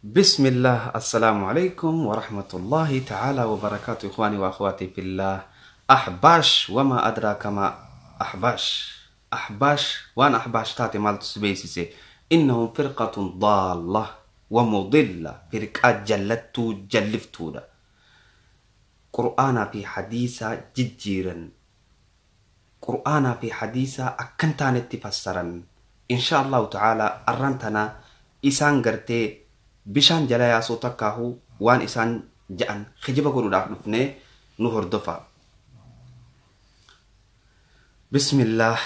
بسم الله، السلام عليكم ورحمة الله تعالى وبركاته. إخواني وأخواتي في الله، أحباش وما أدراك ما أحباش. أحباش وأنا أحباش تاتي مالت سبيسيسي، إنهم فرقة ضالة ومضلة، فرقة جلتو جلفتو قرآن في حديثة ججيرا، قرآن في حديثة أكنتان تفسرا. إن شاء الله تعالى أرنتنا إسان قرتي bishaan jala yaasuu takkaahu waan isaan ja'an kijiba godhuudhaaf dhufnee nu hordofa. بسم الله،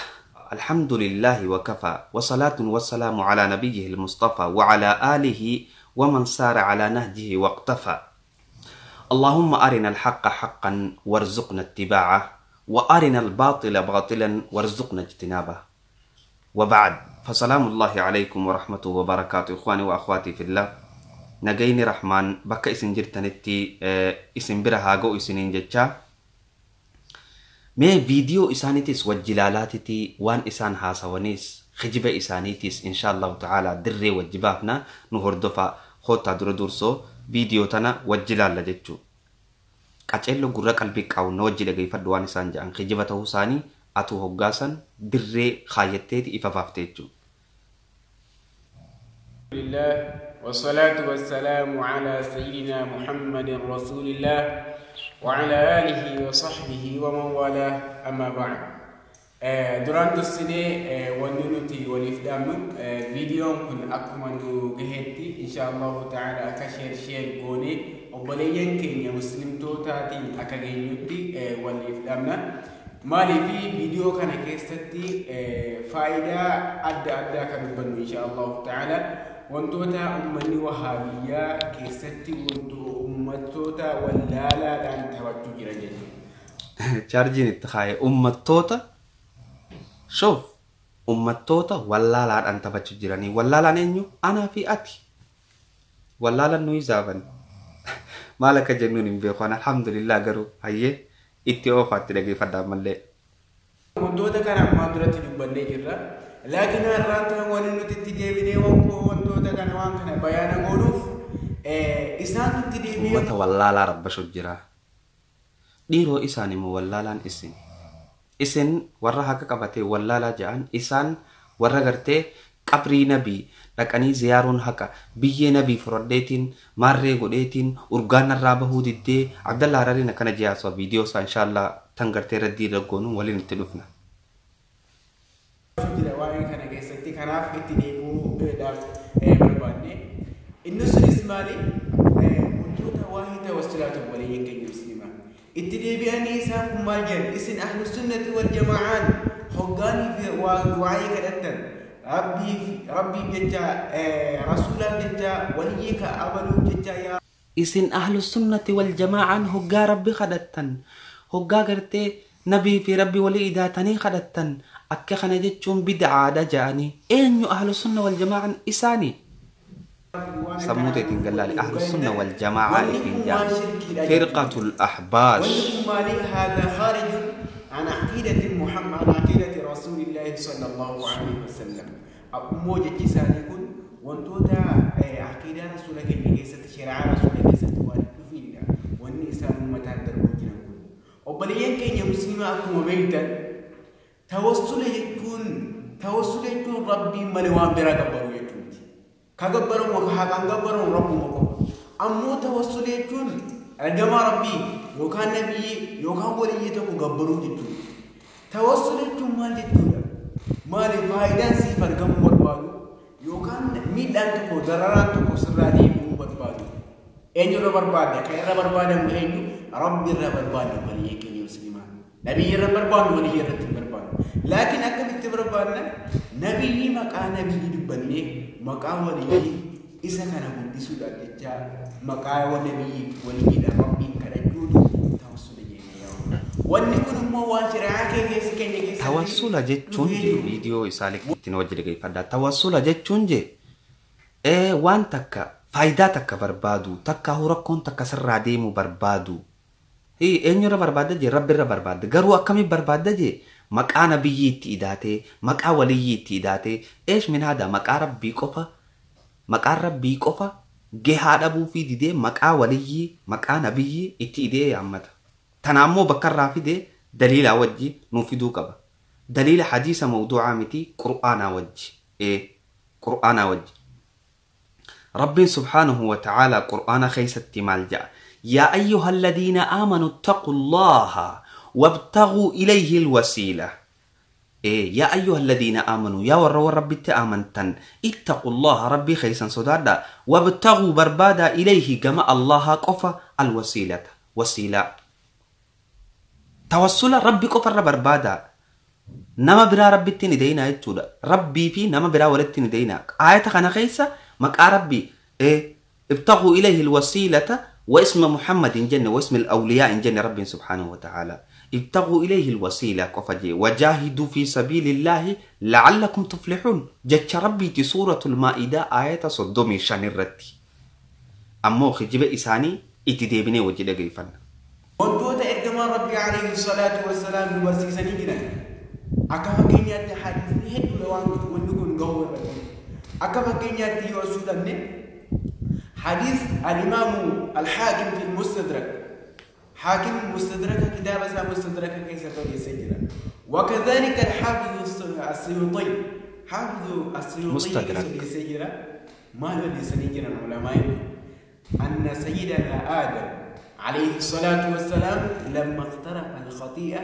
الحمد لله وكفى، وصلاة والسلام على نبيه المصطفى وعلى آله ومن سار على نهجه واقتفى. اللهم أرنا الحق حقا وارزقنا اتباعه، وأرنا الباطل باطلا وارزقنا اجتنابه. وبعد، فسلام الله عليكم ورحمته وبركاته. إخواني وأخواتي في الله، nagayni rahmaan bakka isin jirtanitti isin bira haa ga'u isiniin jecha. Mee viidiyoo isaaniitis wajji ilaalaatiti waan isaan haasawaniis kijiba isaaniitis insha Allahu ta'ala dirree wajji baafna, nu hordofa. Koottaa dura dursoo viidiyoo tana wajji ilaalla jechuu. Qaceelloo gurra qalbii qaawunna wajji dhageeffadhu, waan isaan jedhan kijiba ta'uu isaanii atuu hoggaasan dirree kaayatteeti ifa baafte jechuu. لله والصلاة والسلام على سيدنا محمد رسول الله وعلى آله وصحبه ومن والاه، أما بعد. Duraan dursinee wanni nuti waliif dhaamnu, viidiyoon kun akkuma nu gaheetti insha Allahu ta'ala akka share share goonee obboleeyyan keenya muslimtootaatiin akka geenyutti waliif dhaamna. Maaliif viidiyoo kana keessatti faayidaa adda addaa kan dubbannu insha Allahu ta'ala wantoota uummanni wahaabiyyaa keessatti uummattoota wallaalaadhaan taphachuu jira jechuudha. Chaarjiin itti kaa'e uummattoota shoof uummattoota wallaalaadhaan taphachuu jiranii. Wallaalaan eenyu? Anaa fi ati. Wallaalaan nuyi zaaban. Maal akka jennuun hin beeku. Alhamdulillah, garuu hayyee itti oofaatti dhageeffadhaa mallee. Wantoota kana ammaan duratti dubbannee jirra. Laakiin har'aan tan wanni nuti itti deebinee wantoota kana waan kana bayaana godhuuf isaan itti deebi'ee Uummata wallaalaa rabbashuu jira. Dhiiroo isaan immoo wallaalaan isin. Isin warra haqa qabatee wallaalaa jedhan, isaan warra gartee qabrii nabii dhaqanii ziyaaruun haqa, biyyee nabii fudhadheetiin maarree godheetiin urgaan narraa bahuu diddee. Abdallaa Harariin akkana jiyaasoo viidiyoo isaa inshaallah tan gartee irra diirra waliin itti dhufna. Jira waa'ee kana keessatti, kanaaf itti deebi'uudhaaf barbaanne. Inni sunis maali? Wantoota waa'ee tawassulaatu obboleeyyan keenya musliimaa. Itti deebi'anii isaan kun maal jedhan? Isin ahlu sunnati wal jamaa'aan hoggaanii fi waa'ee kadhattan rabbiif rabbiif jecha, rasuulaaf jecha, waliyyii ka abaluuf jecha yaa Isin ahlu sunnati wal jamaa'aan hoggaa rabbi kadhattan, hoggaa gartee nabii fi rabbi walii idaatanii kadhattan, akka kana jechuun bid'aadha jedhanii. Eenyu ahlu sunna wal jamaa'aan isaanii? Sammuu teetiin gallaale ahlu sunna wal jamaa'aa ittiin jedhan firqatul ahbaash. Wanni kun maali? هذا خارج عن عقيدة محمد، عن عقيدة رسول الله صلى الله عليه وسلم. Ammoo jechi isaanii kun wantoota aqiidaa rasuula keenya keessatti, shari'aa rasuula keessatti waan dhufiidha. Wanni isaan uummataan darbuu jiran kun. Obboleeyyan keenya musliimaa, akkuma beektan tawassula jechuun rabbiin malee waan biraa gabbaruu jechuuti. Ka gabbaramu haqaan gabbaramu rabbuma qofa. Ammoo tawassula jechuun ergamaa rabbii yookaan nabiyyi yookaan waliyyii tokko gabbaruu jechuudha. Tawassula jechuun maal jechuudha? Maali faayidaan siif argamuu barbaadu yookaan miidhaan tokko, dararaan tokko sirraa deebi'uu barbaadu? Eenyurra barbaadda? Kan irra barbaadamu eenyu? Rabbi irra barbaadna waliyyii keenya musliimaa. Nabiyyi irra barbaadnu, waliyyi irratti hin barbaadnu. Laakiin akkamitti barbaadna? Nabiyyi maqaa nabiyyi dubbannee maqaa waliyyii isa kana guddisuudhaaf jecha maqaa nabiyyi waliyyiidhaan rabbiin kadhachuutu tawassula jennee yaa'u. Wanni kun immoo waan shari'aa kee keessa keenya keessatti Tawassula jechuun dhufee jiru. Viidiyoo isaa ittiin wajji dhageeffadhaa. Tawassula jechuun je waan takka, faayidaa takka barbaadu, takka rakkoon takka sirraa deemuu barbaadu. Eenyurra barbaadda jee? Rabbi irra barbaadda. Garuu akkamiin barbaadda jee? Maqaa nabiyyii itti idaatee, maqaa waliyyii itti idaatee, eesh min haada maqaa rabbii qofa, maqaan rabbii qofa. Gehaa dhabuu fi didee maqaa waliyyii maqaa nabiyyii itti idee yaammata. Tana ammoo bakka irraa fidee daliilaa wajji nuu fiduu qaba. Daliila hadiisa mawduucaa miti, qur'aanaa wajji. Qur'aanaa wajji. Rabbiin subhaanahu wa ta'aalaa qur'aana keessatti maal ja'a? Yaa ayyuha alladhiina aamanu ittaqu Allaha wabtaghuu ilayhi alwasiila. Yaa ayyuha alladhiina aamanuu, yaa warra warra Rabbitti amantan, ittaqu Allaha, Rabbii keessan sodaadhaa, wabtaghuu, barbaadaa, ilayhi, gama Allaha qofa, alwasiilata, wasiilaa. Tawassula Rabbi qofarra barbaadaa. Nama biraa Rabbitti ni deeyinaa jechuudha. Rabbii fi nama biraa walitti ni deeyinaa. Aayata kana keessa maqaa Rabbii ibtaghuu ilayhi alwasiilata wa isma Muhammad hin jenne, wa ismi al-awliyaa hin jenne. Rabbiin subhaanahu wa ta'ala ibtaghuu ilayhi alwasiila qofa jee. Wajaahiduu fi sabiilillaahi la'allakum tuflixuun jecha Rabbiiti, suuratul Maa'idaa aayata 35 irratti. Ammoo kijiba isaanii itti deebinee wajji dhageeffanna. Wantoota ergamaan Rabbii alayhi salaatu wassalaam nu barsiisanii jiran, akka fakkeenyaatti hadiisni hedduudha waan wanni kun gahuu irratti. Akka fakkeenyaatti yoo fudhanne, hadiis al-imaamu al-Haakim fi Mustadrak, Haakim Mustadraka, kitaaba isaa Mustadraka keessatti odeessee jira. وكذلك الحافظ السيوطي، حافظ السيوطي مستدرك. odeessee jira. Maal odeessanii jiran ulamaan? أن سيدنا آدم عليه الصلاة والسلام لما اقترف الخطيئة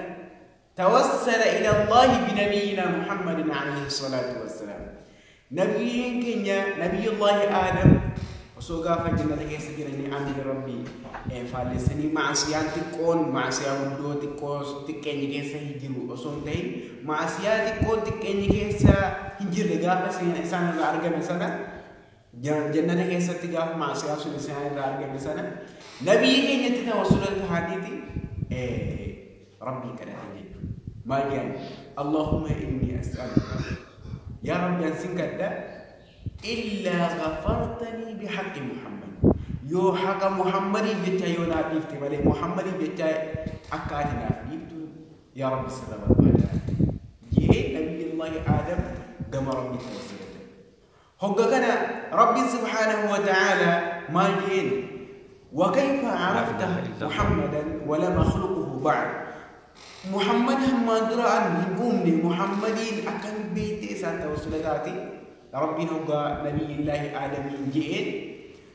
توسل إلى الله بنبينا محمد عليه الصلاة والسلام. نبي كينيا نبي الله آدم osoo gaafa jannata keessa jiranii amri Rabbii faallessanii maasiyaan xiqqoon, maasiyaa guddoo xiqqoo xiqqeenyi keessa hin jiru osoo hin ta'in, maasiyaa xiqqoon xiqqeenyi keessa hin jirre gaafa isaan irraa argame sana, jannata keessatti gaafa maasiyaa sun isaan irraa argame sana, nabiyyi keenyatti tawassula ta'aniiti Rabbii kadhatan jechuudha. Maal jedhan? Allahumma inni as'aluka, yaa Rabbi an sin kadha, إلا غفرتني بحق محمد، yoo haqa Muhammadiif jecha yoo naaf dhiifte malee, Muhammadiif jecha akka ati naaf dhiiftu yaa Rabbi sirra barbaada jee Nabiyullahi Aadam gama Rabbi tawassulate. Hogga kana Rabbi subhaanahu wa ta'ala maal jeen? وكيف عرفت محمدا ولم أخلقه بعد؟ محمد همّان dura an hin uumne Muhammadiin akkam beekte isaan tawassula taate? Rabbiin hoggaa Nabiyullaahi Aadamiin je'een,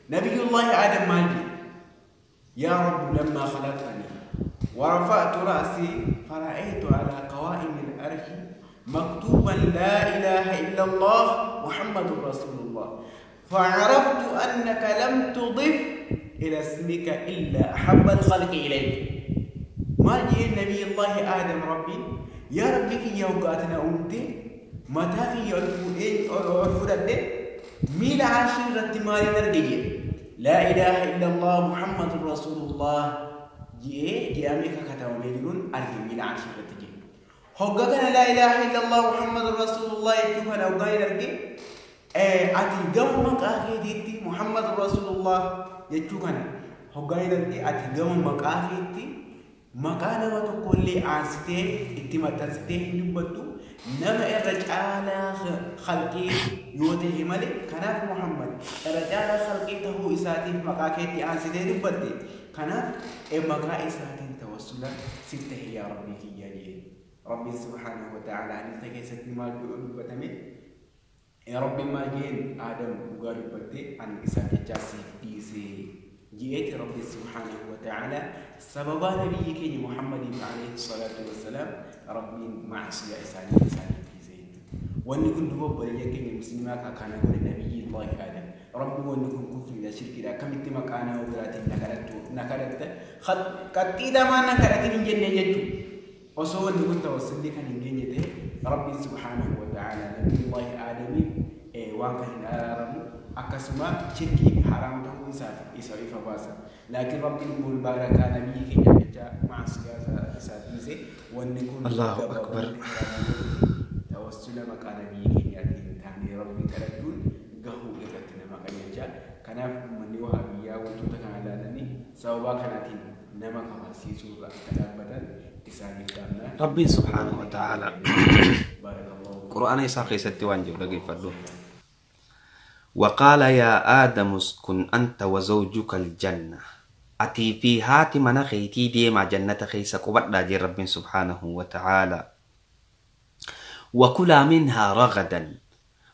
Nabiyullaahi Aadam maal jedhe? يا رب لما خلقتني ورفعت رأسي فرأيت على قوائم العرش مكتوبا لا إله إلا الله محمد رسول الله، فعرفت أنك لم تضف إلى اسمك إلا أحب الخلق إليك. ما جاء نبي الله آدم ربي يا ربي كي يوقاتنا أمتي متى في الفرد ميل عشر رتمالي نرجع لا إله إلا الله محمد رسول الله جاء جاء أمريكا كتب مليون أرجع ميل عشر رتجي هوجا لا إله إلا الله محمد رسول الله يكتب أنا وجاي نرجع ati gama maqaa keetiitti Muhammad Rasulullah jechuu kana hoggaa irratti, ati gama maqaa keetti maqaa nama tokkollee aansitee itti maxxansitee hin dubbattu nama irra caalaa khalqii yoo ta'e malee. Kanaaf Muhammad irra caalaa khalqii ta'uu isaatiif maqaa keetti aansitee dubbatte. Kanaaf maqaa isaatiin tawassula sitti ta'e yaa Rabbii kiyyaa jee. Rabbiin subhaanahu wa ta'ala hadiisa keessatti maal dubbatame? Yaa Rabbi maal jeen? Aadam dhugaa dubbatte, ani isaaf jechaa siif dhiise jeeti. Rabbi subhaanahu wa ta'ala sababaa nabiyyi keenya Muhammadiif alayhi salaatu wassalaam Rabbiin maasiyaa isaanii isaaniif dhiise jechuudha. Wanni kun duba obboleeyyan keenya musliimaa kana godhe nabiyyi Allahi Aadam. Rabbi wanni kun kufriidha, shirkiidha, akkamitti maqaa nama biraatiin na kadhattu, na kadhatta qaxxiidhamaan na kadhatin hin jenne jechuudha. Osoo wanni kun tawassulli kan hin geenye ta'e, Rabbiin subhaanahu wa ta'ala nabiyullahi Aadamiif waan kan hin araaramu, akkasuma shirkii fi haraam ta'uu isaaf isa ifa baasa. Laakiin Rabbiin immoo baarakaa nabiyyi keenya jecha maasiyaa isaa dhiise. Wanni kun Allahu akbar. Tawassula maqaa nabiyyi keenyaatiin taanee Rabbiin kadhachuun gahuu irratti nama qajeelcha. Kanaaf uummanni wahabiyyaa wantoota kana ilaalanii sababaa kanaatiin nama kafarsiisuu irra akka dhaabbatan isaaniif dhaabna. Rabbiin subhaanahu wa ta'ala Barakallahu. Qur'aana isaa keessatti waan jiru dhageeffadhu. وقال يا آدم اسكن أنت وزوجك الجنة أتي في هاتي من خيتي دي مع جنة خيسة قبض جي رب سبحانه وتعالى وكلا منها رغدا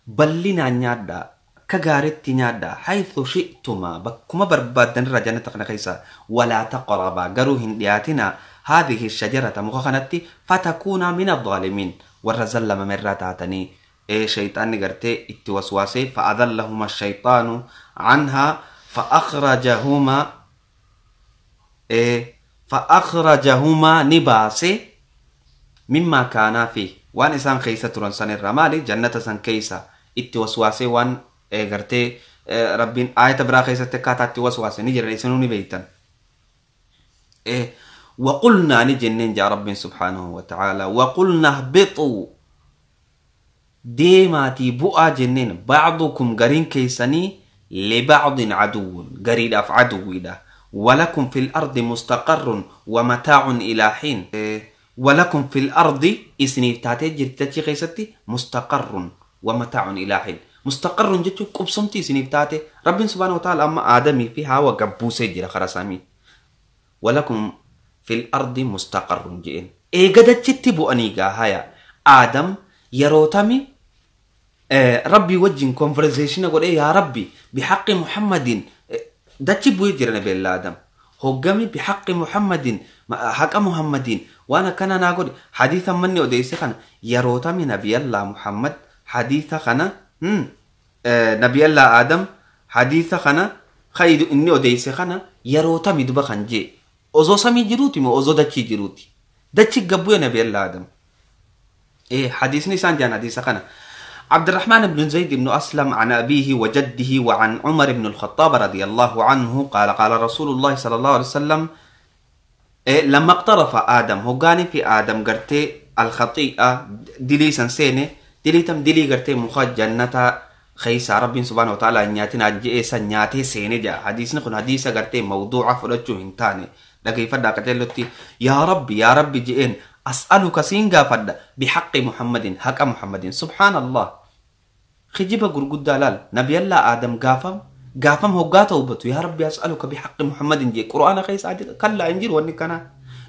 بلنا نيادا كغارت نيادا حيث شئتما بكما بربادن رجنة خيسة ولا تقربا قروهن دياتنا هذه الشجرة مخخنتي فتكون من الظالمين والرزل ممراتاتني إيه شيطان قرتي اتوسواسي فأذلهما الشيطان عنها فأخرجهما إيه فأخرجهما نباسي مما كان فيه وان إسان خيسة ترنسان الرمالي جنة سان كيسة اتوسواسي وان إيه قرتي إيه ربين آية برا خيسة تكاتا اتوسواسي نجر إسانوني بيتا إيه وقلنا نجنن جا رب سبحانه وتعالى وقلنا اهبطوا ديماتي بؤا جنين بعضكم قرين كيساني لبعض عدو قريد أف عدو ده ولكم في الأرض مستقر ومتاع إلى حين ولكم في الأرض إسني تاتي جرتاتي خيستي مستقر ومتاع إلى حين مستقر جتو قبصمتي إسني تاتي رب سبحانه وتعالى أما آدمي فيها وقبوسي جرى خرسامي ولكم في الأرض مستقر جئن إيه قد تتبو أنيقا هيا آدم يروتمي ربي وجه conversation أقول إيه يا ربي بحق محمد ده تبو يجري نبي الله آدم هجمي بحق محمد حق محمد وأنا كان أنا أقول حديثا مني أديس خنا يروتمي نبي الله محمد حديثا خنا نبي الله آدم حديثا خنا خيد إني أديس خنا يروتمي دبا خنجي أزو سامي جروتي مو أزو دتشي جروتي دتشي قبوي نبي الله آدم إيه حديث نيسان جان حديث خنا عبد الرحمن بن زيد بن أسلم عن أبيه وجده وعن عمر بن الخطاب رضي الله عنه قال قال رسول الله صلى الله عليه وسلم إيه لما اقترف آدم هجاني في آدم قرتي الخطيئة دلي سنسيني دلي تم دلي قرتي مخ جنة خيس رب سبحانه وتعالى نياتنا جئ سنياتي سيني جا حديث نكون حديث قرتي موضوع فرجو هنتاني لكي فدا قتلتي يا ربي يا ربي جئن أسألك سينغا فدا بحق محمد حق محمد سبحان الله خجيبة قرقود دلال نبي الله آدم قافم قافم هو قاتوبته يا ربي أسألك بحق محمد جي قرآن خيس عدد كلا إنجيل ونكنا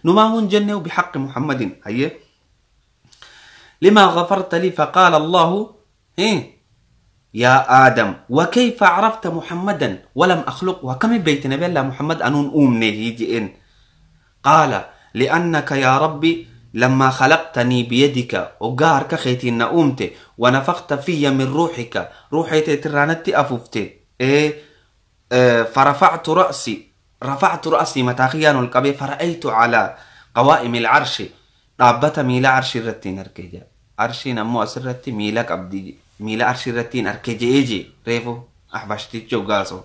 نما هون جنة بحق محمد هيا لما غفرت لي فقال الله إيه يا آدم وكيف عرفت محمدا ولم أخلق وكم بيت نبي الله محمد أنون أمني يجي إن قال لأنك يا ربي لما خلقتني بيدك وقارك خيتي نأمتي ونفخت في من روحك روحي ترانتي أفوفتي إيه فرفعت رأسي رفعت رأسي متاخيان القبي فرأيت على قوائم العرش رابطة ميلا عرش الرتين أركيجا عرشي نمو أسرتي ميلا قبدي ميلا عرش الرتين أركيجي إيجي ريفو أحبشتي جوغاسو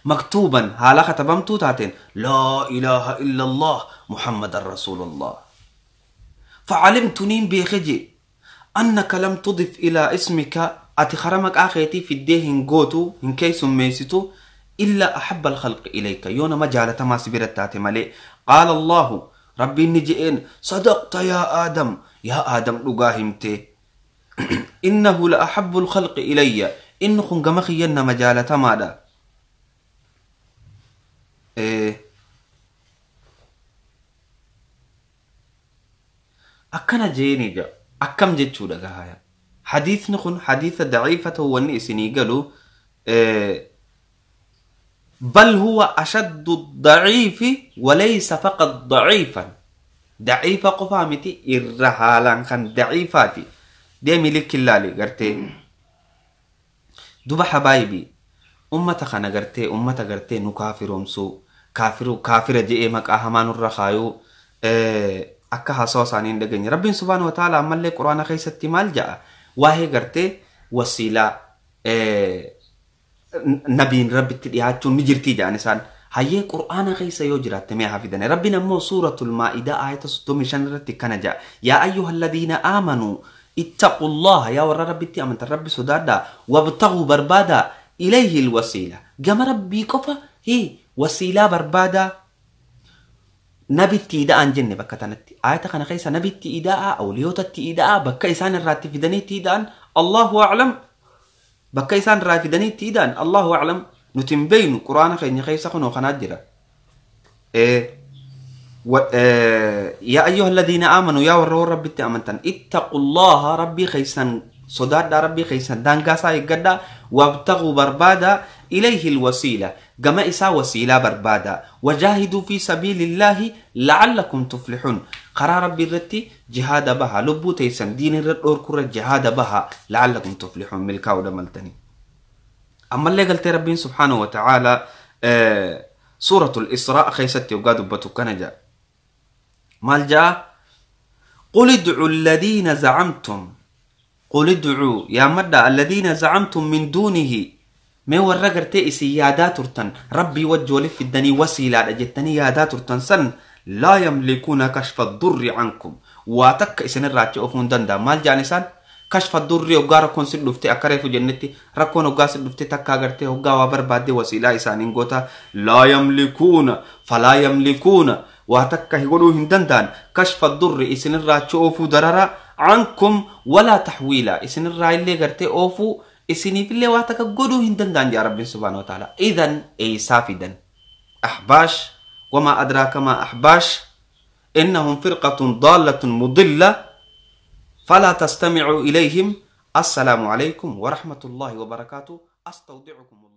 مكتوبا هالا ختبمتو تاتين لا إله إلا الله محمد رسول الله فعلمت نين بيخجي أنك لم تضف إلى اسمك أتخرمك آخيتي في الديه هنقوتو هنكي سميستو إلا أحب الخلق إليك يونا ما جعل تماس برتاتي ملي قال الله ربي نجئين صدقت يا آدم يا آدم لقاهمتي إنه لأحب الخلق إلي إن خنقمخينا مجالة ماذا إيه أكنا جيني جا أكم جتشو لقاها حديث نخن حديث ضعيفة ونئسني قالوا إيه بل هو أشد الضعيف وليس فقط ضعيفا ضعيفة قفامتي إرهالا خن ضعيفاتي دي ملك اللالي قرتي دوبا حبايبي أمتا خنا قرتي أمتا قرتي نكافرهم سو كافرو كافر جئ مك أهمان الرخايو أكا حصوص عنين دقني ربي سبحانه وتعالى عمل لي قرآن خيسة مال جاء واهي قرتي وسيلة نبي ربي تديهاتشو نجرتي جاء نسان هاي قرآن خيسة يجرى تميها في دنيا ربنا مو سورة المائدة آية 605 كان جاء يا أيها الذين آمنوا اتقوا الله يا ور ربي تأمنت ربي سدادا وابتغوا بربادا إليه الوسيلة جم ربي كفا هي وسيلة بربادا نبي تيدا أنجن بكتنتي آية خنا خيسة نبي تيدا أو ليوتا تيدا بكا إسان الراتي في دنيا تيدا الله أعلم Bakka isaan irraa fidanii itti ida'an Allahu aclam, nuti hin beeynu. Quraana keenya keessa kunoo kanaa jira. Yaa ayyuha alladhiina aamanuu, yaa warra rabbitti amantan, ittaqullaha, rabbii keeysan sodaadhaa, rabbii keeysan daangaa isaa eeggadhaa, wabtaguu, barbaadaa, ilayhi alwasiila, gama isaa wasiilaa barbaadaa, wajaahiduu fi sabiilillaahi la'allakum tuflixuun. Karaa rabbii irratti jihaada baha, lubbuu teeysan diin irra dhoorkurra jihaada baha, la'allakum tuflixuun, milkaa'uu damaltanii. Ammallee galtee rabbiin subhaanahu wa ta'aalaa suuratul Israa keessatti hoggaa dubbatu kana jedha. Maal jedha? Qul idcuu alladhiina zacamtum, qul idcuu, yaammadha, alladhiina zacamtum min duunihi, mee warra gartee isin yaadaa turtan, rabbii wajji walif fiddanii wasiilaadha jettanii yaadaa turtan san, laa yamlikuuna kashfa durri cankum, waa takka isinirraa achi oofuu hin danda'an. Maal jedhan isaan? Kashfa durri, hoggaa rakkoon si dhufte, akka reefu jennetti, rakkoon hoggaa si dhufte, takkaa gartee hoggaa waa barbaadde wasiilaa isaaniin goota. Laa yamlikuuna, falaa yamlikuuna, waa takka godhuu hin danda'an, kashfa durri, isinirraa achi oofuu darara, cankum, walaa taxwiila, isinirraa illee gartee oofuu, isiniifillee waa takka godhuu hin danda'an jaa rabbiin subhaanahu wa ta'ala. Idan eeysaa fidan ahbaash? Wamaa adraaka maa ahbaash? Innahum firqatun daallatun mudilla, فلا تستمعوا إليهم. السلام عليكم ورحمة الله وبركاته، أستودعكم الله.